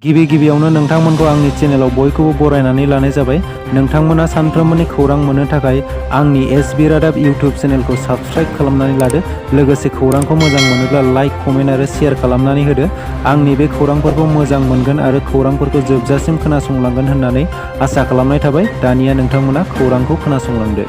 गिबियावनो नोंथांमोनखौ आंनि चेनेलाव बयखौबो बरायनानै लानाय जाबाय। नोंथांमोना सानफ्रोमबोनि खौरां मोननो थाखाय आंनि एसबि रादाब इउटिउब चेनेलखौ साबस्क्राइब खालामनानै लादो। लोगोसे खौरांखौ मोजां मोनोब्ला लाइक, कमेन्ट आरो शेयार खालामनानै होदो। आंनि बे खौरांफोरखौ मोजां मोनगोन आरो खौरांफोरखौ जोबजासिम खोनासंलांगोन होननानै आसा खालामनाय थाबाय। दानिया नोंथांमोना खौरांखौ खोनासंलांदो।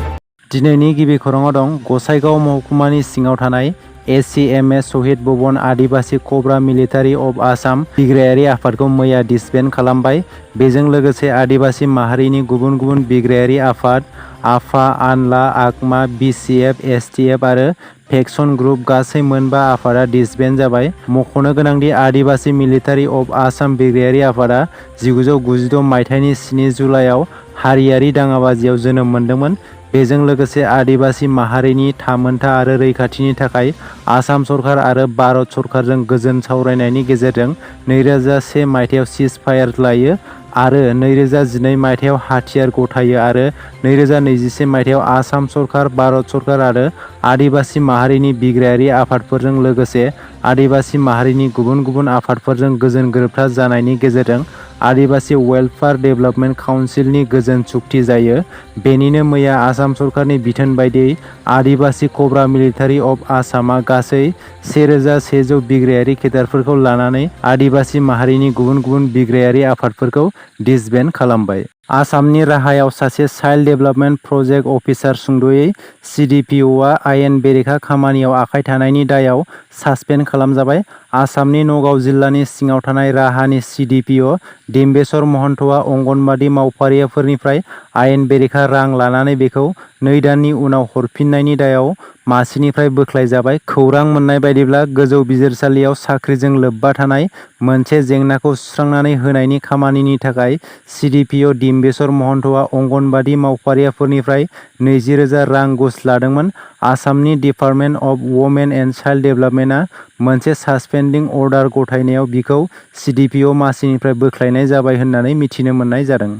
दिनैनि गिबि खौराङाव दं गसाइगाव महकुमानि सिङाव थानाय एसिएमएस शहीद भवन आदिबासी कब्रा मिलिटारि अफ आसाम बिग्रायारि आफादखौ मैया डिसबेन्ड खालामबाय। बेजों लोगोसे आदिबासी माहारिनि गुबुन गुबुन बिग्रायारि आफाद आफा, आनला, आगमा, बिसिएफ, एसटिएफ आरो फेक्सन ग्रुप गासै मोनबा आफादा डिसबेन्ड जाबाय। मख'नो गोनांदि आदिबासी मिलिटारि अफ आसाम बिग्रायारि आफादा 1996 मायथाइनि 7 जुलाइआव हारियारि दाङाबाजियाव जोनोम मोनदोंमोन। बेजों लोगोसे आदिबासी माहारिनि थामोनथा आरो रैखाथिनि थाखाय आसाम सरकार आरो भारत सरकारजों गोजोन सावरायनायनि गेजेरजों 2001 मायथाइयाव सिज फायार लायो आरो 2012 मायथाइयाव हाथियार गथायो आरो 2021 मायथाइयाव आसाम सरकार, भारत सरकार आरो आदिबासी माहारिनि बिग्रायारि आफादफोरजों लोगोसे आदिबासी माहारिनि गुबुन गुबुन आफादफोरजों गोजोन गोरोबथा जानायनि गेजेरजों आदिबासी वेलफेयार डेभेलपमेन्ट काउन्सिलनि गोजोन चुक्ति जायो। बेनिनो मैया आसाम सरकारनि बिथोन बायदियै आदिबासी कब्रा मिलिटारि अफ आसामआ गासै 1100 बिग्रायारि केडारफोरखौ लानानै आदिबासी माहारिनि गुबुन गुबुन बिग्रायारि आफादफोरखौ डिसबेन्ड खालामबाय। आसामनि राहायाव सासे चाइल्ड डेभेलपमेन्ट प्रजेक्ट अफिसार सुंद'यै सिडिपिअआ आयेन बेरेखा खामानियाव आखाइ थानायनि दायाव सासपेन्ड खालामजाबाय। आसामनि नगाव जिल्लानि सिङाव थानाय राहानि सिडिपिअ डिम्बेश्वर महन्तआ अंगनबादि मावफारियाफोरनिफ्राय आयेन बेरेखा रां लानानै बेखौ 2 दाननि उनाव हरफिननायनि दायाव मासिनिफ्राय बोख्लायजाबाय। खौरां मोननाय बायदिब्ला गोजौ बिजिरसालियाव साख्रिजों लोब्बा थानाय मोनसे जेंनाखौ सुस्रांनानै होनायनि खामानिनि थाखाय सिडिपिअ डिम्बेश्वर महन्तआ अंगनबादि मावफारियाफोरनिफ्राय 20,000 रां घुस लादोंमोन। आसामनि department of women and child डेभेलपमेन्टआ मोनसे सासपेन्डिं अर्डार गथायनायाव बिखौ सिडिपिअ मासिनिफ्राय बोख्लायनाय जाबाय होननानै मिथिनो मोननाय जादों।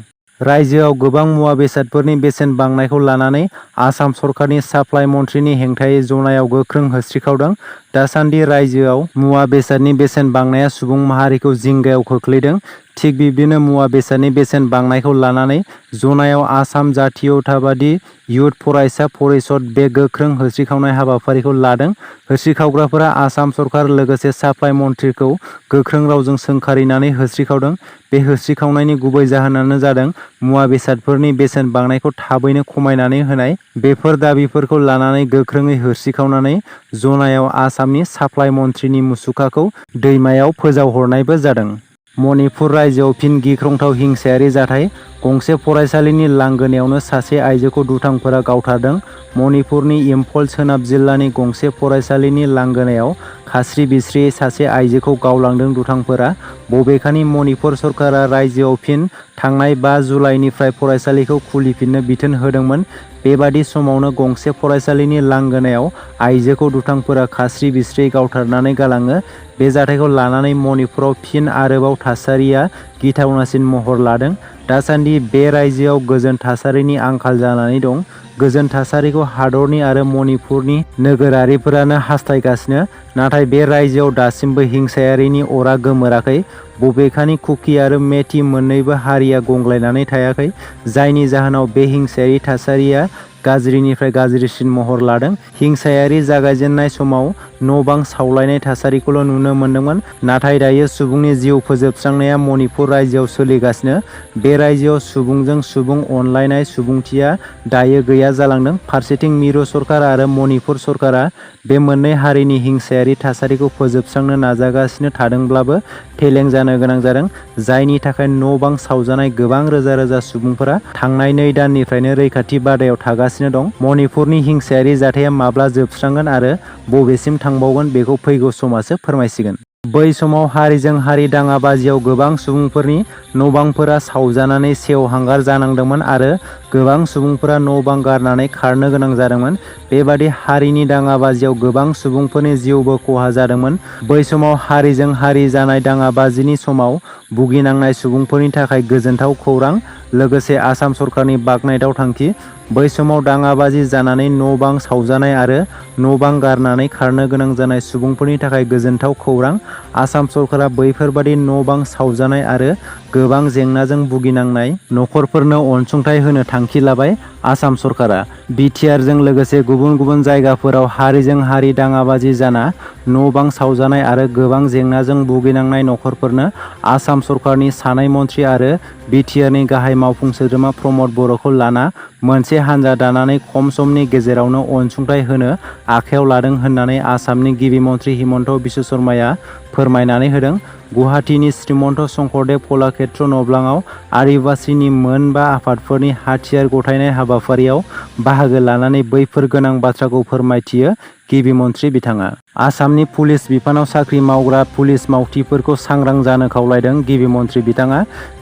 रायजोआव गोबां मुवा बेसादफोरनि बेसेन बांनायखौ लानानै आसाम सरकारनि साप्लाइ मन्थ्रिनि हेंथायै जनायाव गोख्रों होस्रिखावदों। दासान्दि रायजोआव मुवा बेसादनि बेसेन बांनाया सुबुं माहारिखौ जिंगायाव खोख्लैदों। थिग बिब्दिनो मुवा बेसादनि बेसेन बांनायखौ लानानै जनायाव आसाम जातीयताबादी युथ फरायसा परिषद बे गोख्रों होस्रिखावनाय हाबाफारिखौ लादों। होस्रिखावग्राफोरा आसाम सरकार लोगोसे साप्लाइ मन्थ्रिखौ गोख्रों रावजों सोंखारिनानै होस्रिखावदों। बे होस्रिखावनायनि गुबै जाहोनानो जादों मुवा बेसादफोरनि बेसेन बांनायखौ थाबैनो खमायनानै होनाय। बेफोर दाबिफोरखौ लानानै गोख्रोङै होस्रिखावनानै जनायाव आसामनि साप्लाइ मन्थ्रिनि मुसुखाखौ दैमायाव फोजावहरनायबो जादों। मणिपुर रायजोआव फिन गिख्रंथाव हिंसायारि जाथाय। गंसे फरायसालिनि लांगोनायावनो सासे आइजोखौ दुथांफोरा गावथारदों। मणिपुरनि इम्फल सोनाब जिल्लानि गंसे फरायसालिनि लांगोनायाव खास्रि-बिस्रियै सासे आइजोखौ गावलांदों दुथांफोरा। बबेखानि मणिपुर सरकारा रायजोआव फिन थांनाय 5 जुलाइनिफ्राय फरायसालिखौ खुलिफिननो बिथोन होदोंमोन। बेबादि समावनो गंसे फरायसालिनि लांगोनायाव आइजोखौ दुथांफोरा खास्रि-बिस्रियै गावथारनानै गालाङो। बे जाथायखौ लानानै मणिपुराव फिन आरोबाव थासारिया गिथावनासिन महर लादों। दासान्दि बे रायजोआव गोजोन थासारिनि आंखाल जानानै दं। गोजोन थासारिखौ हादरनि आरो मणिपुरनि नोगोरारिफोरानो हास्थायगासिनो। नाथाय बे रायजोआव दासिमबो हिंसायारिनि अरा गोमोराखै। बबेखानि कुकी आरो मेथी मोन्नैबो हारिया गंग्लायनानै थायाखै। जायनि जाहोनाव बे हिंसायारि थासारिया गाज्रिनिफ्राय गाज्रिसिन महर लादों। हिंसायारि जागायजेननाय समाव न'-बां सावलायनाय थासारिखौल' नुनो मोन्दोंमोन। नाथाय दायो सुबुंनि जिउ फोजोबस्रांनाया मणिपुर रायजोआव सोलिगासिनो। बे रायजोआव सुबुंजों सुबुं अनलायनाय सुबुंथिया दायो गैया जालांदों। फारसेथिं मिरु सरकार आरो मणिपुर सरकारा बे मोननै हारिनि हिंसायारि थासारिखौ फोजोबस्रांनो नाजागासिनो थादोंब्लाबो फेलें जानो गोनां जादों। जायनि थाखाय न'-बां सावजानाय गोबां रोजा रोजा सुबुंफोरा थांनाय 2 दाननिफ्रायनो रैखाथि बादायाव थागासिनो दं। मणिपुरनि हिंसायारि जाथाया माब्ला जोबस्रांगोन आरो बबेसिम थांबावगोन बेखौ फैगौ समासो फोरमायसिगोन। बै समाव हारिजों हारि दाङाबाजियाव गोबां सुबुंफोरनि न'-बांफोरा सावजानानै सेवहांगार जानांदोंमोन आरो गोबां सुबुंफोरा न'-बां गारनानै खारनो गोनां जादोंमोन। बेबादि हारिनि दाङाबाजियाव गोबां सुबुंफोरनि जिउबो खहा जादोंमोन। बै समाव हारिजों हारि जानाय दाङाबाजिनि समाव भुगिनांनाय सुबुंफोरनि थाखाय गोजोनथाव खौरां। लोगोसे आसाम सरकारनि बाखनायथाव थांखि। बै समाव दाङाबाजि जानानै न' बां सावजानाय आरो न' बां गारनानै खारनो गोनां जानाय सुबुंफोरनि थाखाय गोजोनथाव खौरां। आसाम सरकारा बैफोरबादि न' बां सावजानाय आरो गोबां जेंनाजों भुगिनांनाय नखरफोरनो अनसुंथाइ होनो थांखि लाबाय। आसाम सरकारा बिटिआरजों लोगोसे गुबुन गुबुन जायगाफोराव हारिजों हारि दाङाबाजि जाना न' बां सावजानाय आरो गोबां जेंनाजों भुगिनांनाय नखरफोरनो आसाम सरकारनि सानै मन्थ्रि आरो बिटिआरनि गाहाय मावफुं सोद्रोमा प्रमद बर'खौ लाना मोनसे हान्जा दानानै खम समनि गेजेरावनो अनसुंथाइ होनो आखायाव लादों होननानै आसामनि गिबि मन्थ्रि हिमन्त बिश्व शर्माया फोरमायनानै होदों। गुवाहाटीनि श्रीमन्त शंकरदेव कलाक्षेत्र नब्लाङाव आदिबासीनि मोन 5 आफादफोरनि हाथियार गथायनाय हाबाफारियाव बाहागो लानानै बैफोर गोनां बाथ्राखौ फोरमायथियो गिबि मन्थ्रि बिथाङा। आसामनि पुलिस बिफानाव साख्रि मावग्रा पुलिस मावथिफोरखौ सांग्रां जानो खावलायदों गिबि मन्थ्रि बिथाङा।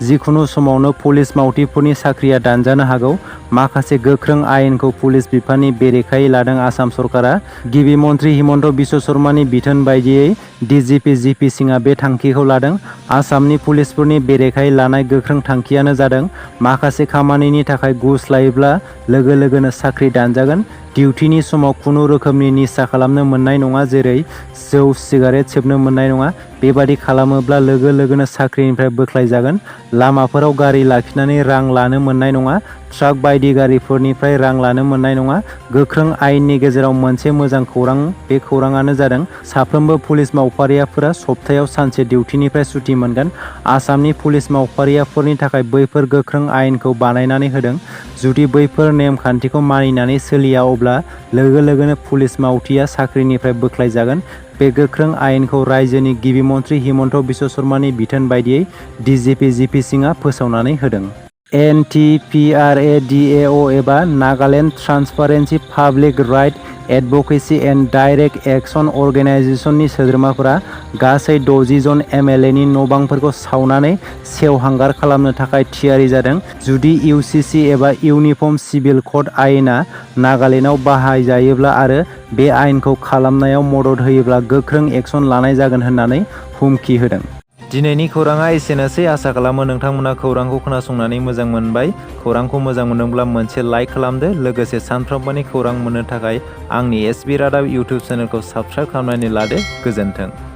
जिखुनु समावनो पुलिस मावथिफोरनि साख्रिया दानजानो हागौ। माखासे गोख्रों आयेनखौ पुलिस बिफाननि बेरेखायै लादों आसाम सरकारा। गिबि मन्थ्रि हिमन्त बिश्व शर्मानि बिथोन बायदियै डिजिपि जिपि सिंआ बे थांखिखौ लादों। आसामनि पुलिसफोरनि बेरेखायै लानाय गोख्रों थांखियानो जादों माखासे खामानिनि थाखाय घुस लायोब्ला लोगो लोगोनो साख्रि दानजागोन। डिउटिनि समाव खुनु रोखोमनि निसा खालामनो मोननाय नङा, जेरै जौ सिगारेट सोबनो मोननाय नङा। बेबादि खालामोब्ला लोगो लोगोनो साख्रिनिफ्राय बोख्लायजागोन। लामाफोराव गारि लाखिनानै रां लानो मोननाय नङा। ट्राक बायदि गारिफोरनिफ्राय रां लानो मोननाय नङा। गोख्रों आयेननि गेजेराव मोनसे मोजां खौरां, बे खौराङानो जादों साफ्रोमबो पुलिस मावफारियाफोरा सप्तायाव सानसे डिउटिनिफ्राय सुटि मोनगोन। आसामनि पुलिस मावफारियाफोरनि थाखाय बैफोर गोख्रों आयेनखौ बानायनानै होदों। जुदि बैफोर नेम खान्थिखौ मानिनानै सोलिया अब्ला लोगो लोगोनो पुलिस मावथिया साख्रिनिफ्राय बोख्लायजागोन। बे गोख्रों आयेनखौ रायजोनि गिबि मन्थ्रि हिमन्त बिश्व शर्मानि बिथोन बायदियै डिजिपि जिपि सिंआ फोसावनानै होदों। NTPRADAO एबा Nagaland transparency public right advocacy and direct action अर्गेनाइजेसननि सोद्रोमाफोरा गासै 60 जन MLAनि न'-बांफोरखौ सावनानै सेवहांगार खालामनो थाखाय थियारि जादों। जुदि UCC एबा इउनिफर्म सिभिल क'ड आयेना नागालेन्डआव बाहायजायोब्ला आरो बे आयेनखौ खालामनायाव मदद होयोब्ला गोख्रों एक्सन लानाय जागोन होननानै हुमखि होदों। दिनैनि खौराङा एसेनोसै। आसा खालामो नोंथांमोना खौरांखौ खोनासंनानै मोजां मोनबाय। खौरांखौ मोजां मोनदोंब्ला मोनसे लाइक खालामदो। लोगोसे सानफ्रोमबोनि खौरां मोननो थाखाय आंनि SB रादाब इउटुब चेनेलखौ साबस्क्राइब खालामनानै लादो। गोजोन्थों।